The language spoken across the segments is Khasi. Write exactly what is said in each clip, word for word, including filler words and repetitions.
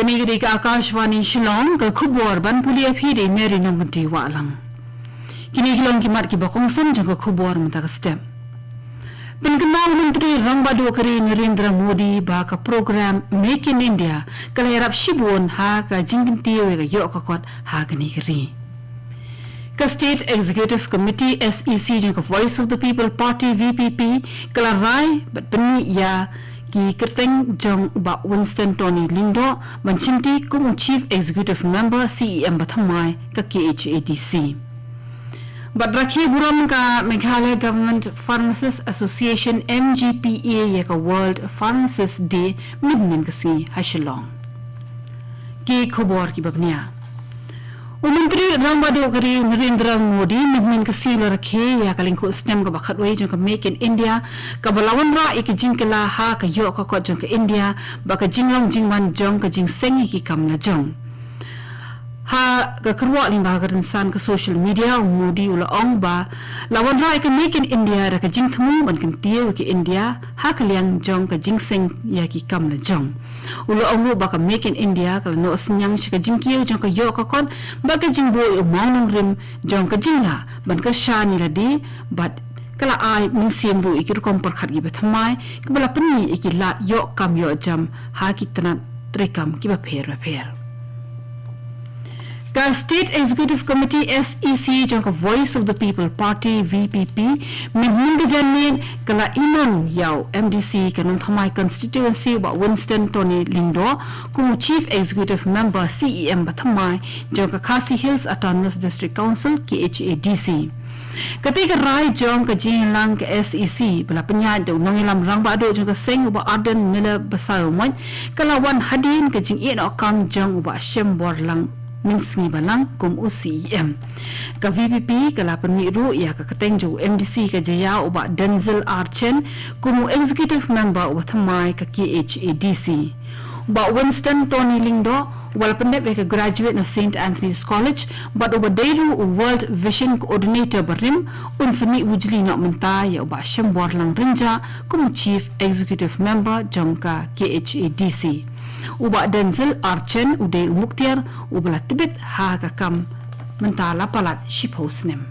Kane ka dei ka Akashvani Shillong, ka khubor ban pule ïa phi da i Mary Nongkynrih Wahlang. Kine ki long ki mat kiba kongsan jong ka khubor mynta ka step. Pynkynmaw u Myntri Rangbah Duh ka ri Narendra Modi ba ka program Make in India ka la ïarap shibun ha ka jingkyntiew ïa ka ïoh ka kot ha kane ka ri. Ka State Executive Committee, S E C, jong ka Voice of the People Party, V P P, ka la rai bad pynmih ïa ki kyrteng jong u Bah Winston Tony Lyngdoh ban shimti kum u Chief Executive Member, C E M, ba thymmai ka K H A D C. Bad rakhe burom ka Meghalaya Government Pharmacists Association, M G P A, ïa ka World Pharmacist Day mynhynnin ka sngi ha Shillong. Ki khubor kiba bniah. U Myntri Rangbah Duh ka ri Narendra Modi mynhynnin ka sngi u la rakhe ïa ka lyngkhuh snem kaba khatwei jong ka Make in India, kaba la wanrah ïa ka jingkylla ha ka ïoh ka kot jong ka India bad ka jinglong jingman jong ka jingseng ïa ki kam lajong. Ha ka kyrwoh lyngba ka rynsan ka social media, u Modi u la ong ba la wanrah ïa ka Make in India da ka jingthmu ban kyntiew ïa ka India ha ka liang jong ka jingseng ïa ki kam lajong. U la ong ruh ba ka Make in India ka la noh synñiang sha ka jingkiew jong ka ïoh ka kot bad ka jingbuh ïa u mawnongrim jong ka jinglah ban kyrshan ïa lade bad ka la ai mynsiem ruh ïa ki rukom pyrkhat kiba thymmai kiba la pynmih ïa ki lad ïoh kam ïoh jam ha ki tnat treikam kiba pher bapher. Ka State Executive Committee, S E C, jong ka Voice of the People Party, V P P, mynhynnin ka janmiet ka la imlang ïa u M D C ka Nongthymmai Constituency, Bah Winston Tony Lyngdoh, kum u Chief Executive Member, C E M, ba thymmai jong ka Khasi Hills Autonomous District Council, K H A D C. Katei ka rai jong ka jingïalang ka S E C ba la pynïaid da u nongïalam rangbah duh jong ka seng, u Bah Ardent Miller Basaiawmoit, ka la wan hadien ka jingïehnoh kam jong u Bah Shemborlang Mynsngi Balang kum u C E M. Ka V P P ka la pynmih ruh ïa ka kyrteng jong u M D C ka Jaiaw, u Bah Denzil R Chen, kum u Executive Member uba thymmai ka K H A D C. U Bah Winston Tony Lyngdoh, uba la pyndep ïa ka graduate na Saint Anthony's College bad uba dei ruh u World Vision Coordinator barim, un sa mih wujli noh mynta ïa u Bah Shemborlang Rynjah kum u Chief Executive Member jong ka K H A D C. U Bah Denzil R Chen u dei u mukhtiar uba la tbit ha ka kam mynta la palat shiphew snem.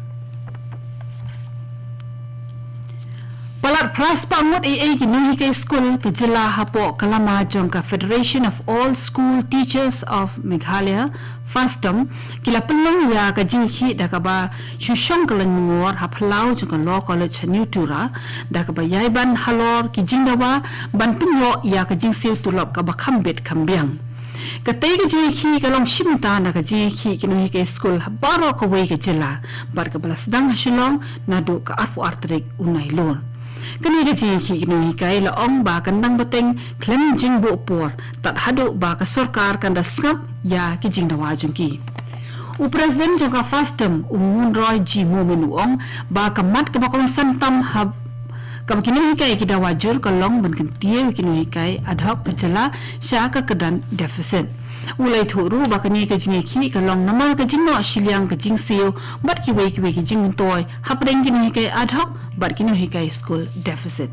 Palat phra spah ngut eiei ki nonghikai skul ka jylla hapoh ka lama jong ka Federation of All School Teachers of Meghalaya, FASTOM, ki la pynlong ïa ka jingïakhih da kaba shu shong ka lynti mungor ha phyllaw jong ka Law College ha New Tura, da kaba ïai ban halor ki jingdawa ban pynïoh ïa ka jingsiew tulop kaba kham bit kham biang. Katei ka jingïakhih ka long shibun na ka jingïakhih ki nonghikai skul ha baroh kawei ka jylla bad kaba la sdang ha Shillong naduh ka arphew ar tarik u Nailur. Kane ka jingïakhih ki nonghikai la ong ba kan dang bteng khlem jingbuh por tad haduh ba ka sorkar kan da sngap ïa ki jingdawa jong ki. U President jong ka FASTOM, u Ngunroy G Momin, u ong ba ka mat kaba kongsan tam ha kaba ki nonghikai ki dawa jur ka long ban kyntiew ki nonghikai ad hoc ka jylla sha ka kyrdan deficit. U la ïathuh ruh ba kane ka jingïakhih ka long namar ka jingnoh shiliang ka jingsiew bad kiwei kiwei ki jingmyntoi hapdeng ki nonghikai ad hoc bad ki nonghikai skul deficit.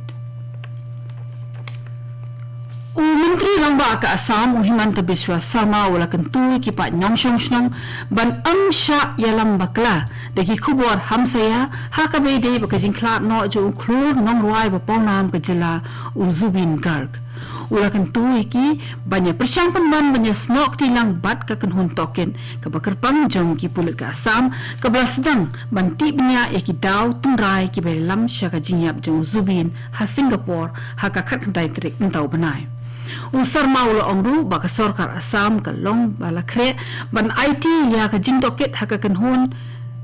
U Myntri Rangbah ka Assam, u Himanta Biswa Sarma, u la kyntu ïa ki paid nongshong shnong ban ym shah ïalam bakla da ki khubor hamsaïa ha kaba ïadei bad ka jingkhlad noh jong u khlur nongrwai ba pawnam ka jylla, u Zubeen Garg. U la kyntu ïa ki ban ïa pyrshang pynban ban ïa snoh kti lang bad ka kynhun tohkit kaba kyrpang jong ki pulit ka Assam, kaba la sdang ban tih bniah ïa ki daw tynrai kiba ïalam sha ka jingïap jong u Zubeen ha Singapore ha ka khatkhyndai tarik mynta u bnai. U Sarma u la ong ruh ba ka sorkar Assam ka long ba la khreh ban aiti ïa ka jingtohkit ha ka kynhun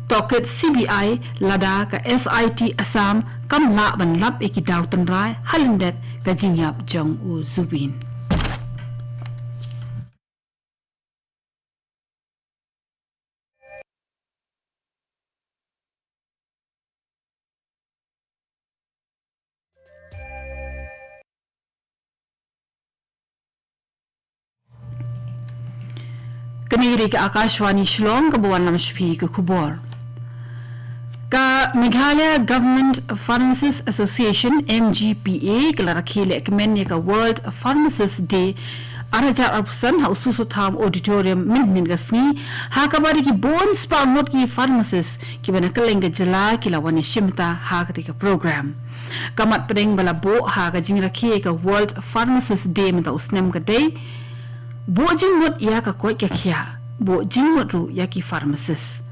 tohkit C B I lada ka S I T Assam kam lah ban lap ïa ki daw tynrai ha lyndet ka jingïap jong u Zubeen. Kane ka dei ka Akashvani Shillong kaba wanlam sha phi ka khubor. Ka Meghalaya Government Pharmacists Association, M G P A, ka la rakhe lehkmen ïa ka World Pharmacist Day Ar hajar arphew san ha u Susuthaam Auditorium mynhynnin ka sngi, ha kaba da ki bun spah ngut ki pharmacist kiba na kylleng ka jylla ki la wan ïashim bynta ha katei ka program. Ka mat pdeng ba la buh ha ka jingrakhe ka World Pharmacist Day mynta u snem ka dei: buh jingmut ïa ka koit ka khiah, buh jingmut ruh ïa ki pharmacist.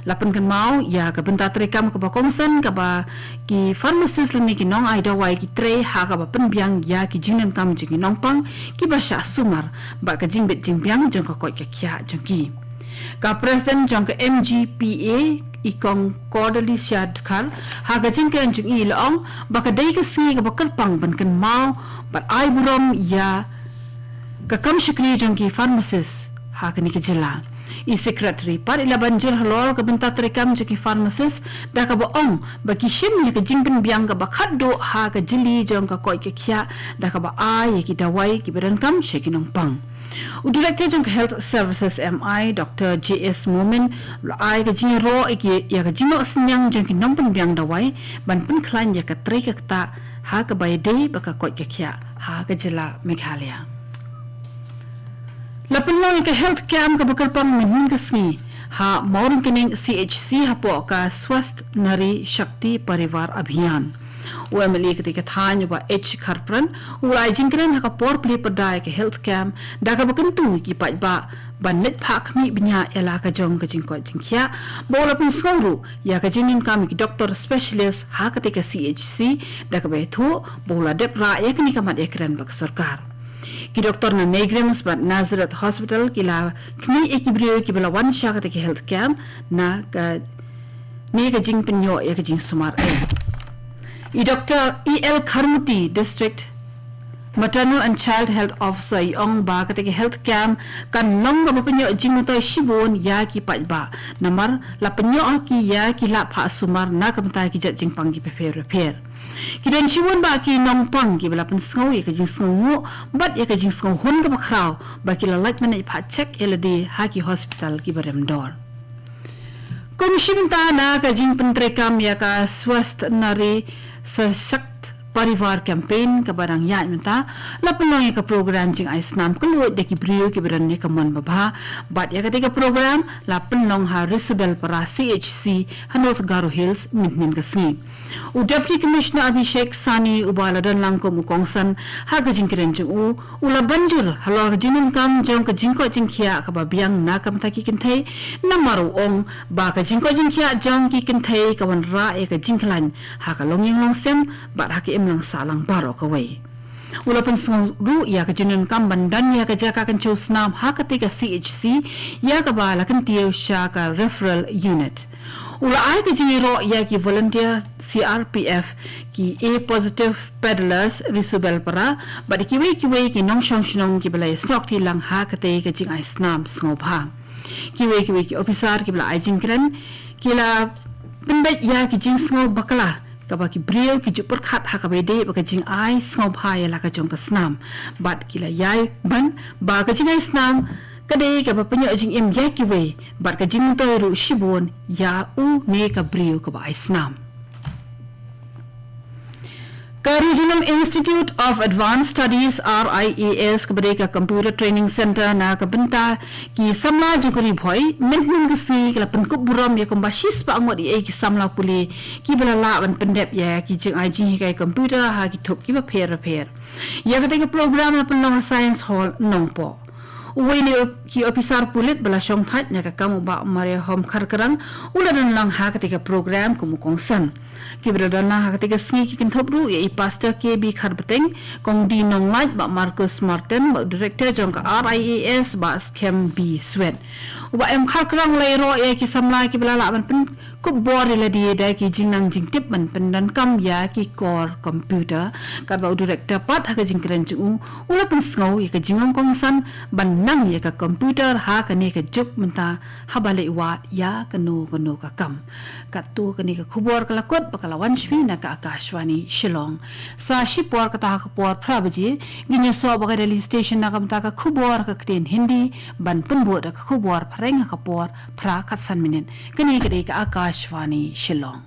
La pynkynmaw ïa ka bynta treikam kaba kongsan kaba ki pharmacist lane ki nongai dawai ki trei ha kaba pynbiang ïa ki jingdonkam jong ki nongpang kiba shah sumar bad ka jingbit jingbiang jong ka koit ka khiah jong ki. Ka President jong ka M G P A, i Kong Cordelicia Dkhar, ha ka jingkren jong i la ong ba ka dei ka sngi kaba kyrpang ban kynmaw bad ai burom ïa ka kam shakri jong ki pharmacist ha kane ka jylla. I Secretary pat i la ban jur halor ka bynta treikam jong ki pharmacist da kaba ong ba ki shim ïa ka jingpynbiang kaba khatduh ha ka jylli jong ka koit ka khiah da kaba ai ïa ki dawai kiba donkam sha ki nongpang. U Director jong ka Health Services M I, Doctor J S Momin, u la ai ka jingïaroh ïa ki, ïa ka jingnoh synñiang jong ki nongpynbiang dawai ban pynkhlaiñ ïa ka trei ka ktah ha kaba ïadei bad ka koit ka khiah ha ka jylla Meghalaya. La pynlong ïa ka health camp kaba kyrpang mynhynnin ka sngi ha Mawryngkneng C H C hapoh ka Swasth Nari Shakti Parivar Abhiyan. U M L A katei ka thaiñ u Bah H Kharpran u la ai jingkren ha ka por plie pyrda ïa ka health camp da kaba kyntu ïa ki paidbah ban leit phah khmih bniah ïa la ka jong ka jingkoit jingkhiah, bad u la pynsngew ruh ïa ka jingdonkam ïa ki doktor specialist ha katei ka C H C da kaba ïathuh ba u la dep rah ïa kane ka mat ïakren bad ka sorkar. Ki doktor na NEIGRIHMS bad Nazareth Hospital ki la khmih ïa ki briew kiba la wan sha katei ka health camp na kane ka jingpynïoh ïa ka jingsumar ei. I Doctor E L Kharmuti, District Maternal and Child Health Officer, i ong ba katei ka health camp kan long kaba pynïoh jingmyntoi shibun ïa ki paidbah namar la pynïoh ha ki ïa ki lad phah sumar na ka bynta ki jait jingpang kiba pher bapher. Ki don shibun bah ki nongpang kiba la pynsngew ïa ka jingsngewnguh bad ïa ka jingsngewhun kaba khraw ba ki la lait ban leit phah check ïa lade ha ki hospital kiba rem dor. Kum shi bynta na ka jingpyntreikam ïa ka Swasth Nari Sashakt Parivar Campaign kaba dang ïaid mynta, la pynlong ïa ka program jingai snam kylluid da ki briew kiba don ïa ka mon babha, bad ïa katei ka program la pynlong ha Risubelpara C H C ha North Garo Hills mynhynnin ka sngi. U Deputy Commissioner Abhishek Sani uba la don lang kum u kongsan, ha ka jingkren jong u, u la ban jur halor ka jingdonkam jong ka jingkoit jingkhiah kaba biang na ka bynta ki kynthei, namar u ong ba ka jingkoit jingkhiah jong ki kynthei ka wanrah ïa ka jingkhlaiñ ha ka longïing longsem bad ha ka imlang sahlang baroh kawei. U la pynsngew ruh ïa ka jingdonkam ban don ïa ka jaka kynchew snam ha katei ka C H C, ïa kaba la kyntiew sha ka referral unit. U la ai ka jingïaroh ïa ki volunteer C R P F, ki A positive paddlers Risubelpara, bad kiwei kiwei ki nongshong shnong kiba la ïasnoh kti lang ha katei ka jingai snam sngewbha. Kiwei kiwei ki ophisar kiba la ai jingkren ki la pynbeit ïa ki jingsngew bakla kaba ki briew ki ju pyrkhat ha kaba ïadei bad ka jingai sngewbha ïa la ka jong ka snam. Bad ki la ïai ban ba ka jingai snam ka dei kaba pynïoh jingim ïa kiwei bad ka jingmyntoi ruh shibun ïa une ka briew kaba ai snam. Ka Regional Institute of Advanced Studies, R I A S, kaba dei ka Computer Training Centre na ka bynta ki samla jong ka Ri Bhoi, mynhynnin ka sngi ka la pynkup burom ïa kumba shispah ngut ïa ki samla pule kiba la lah ban pyndep ïa ki jingai jinghikai computer ha ki thup kiba pher bapher. Ïa katei ka program la pynlong ha Science Hall, Nongpoh. Uwei na ki ophisar pulit ba la shongthait na ka kam, u Bah Mariahom Kharkrang, u la don lang ha katei ka program kum u kongsan. Kiba la don lang ha katei ka sngi ki kynthup ruh ïa i Pastor K B Kharbeteng, Kong D Nonglait, Bah Marcus Martin, bad u Director jong ka R I A S, Bah Skhem B Swet. U Bah M Kharkrang u la ïaroh ïa ki samla kiba la lah ban pyn kup bor ïa lade da ki jingnang jingtip ban pyndonkam ïa ki kor computer. Katba u Director pat ha ka jingkren jong u, u la pynsngew ïa ka jinglong kongsan ban nang ïa ka computer ha kane ka juk mynta haba leit wad ïa kano kano ka kam. Katto kane ka khubor ka la kut bad ka la wan sha phi na ka Akashvani Shillong. Sa shipor kata ha ka por phra baje ngin ïasoh bad ka Delhi Station na ka bynta ka khubor ha ka ktien Hindi, ban pynbud da ka khubor phareng ha ka por phra khatsan minit. Kane ka dei ka Akashvani Shillong.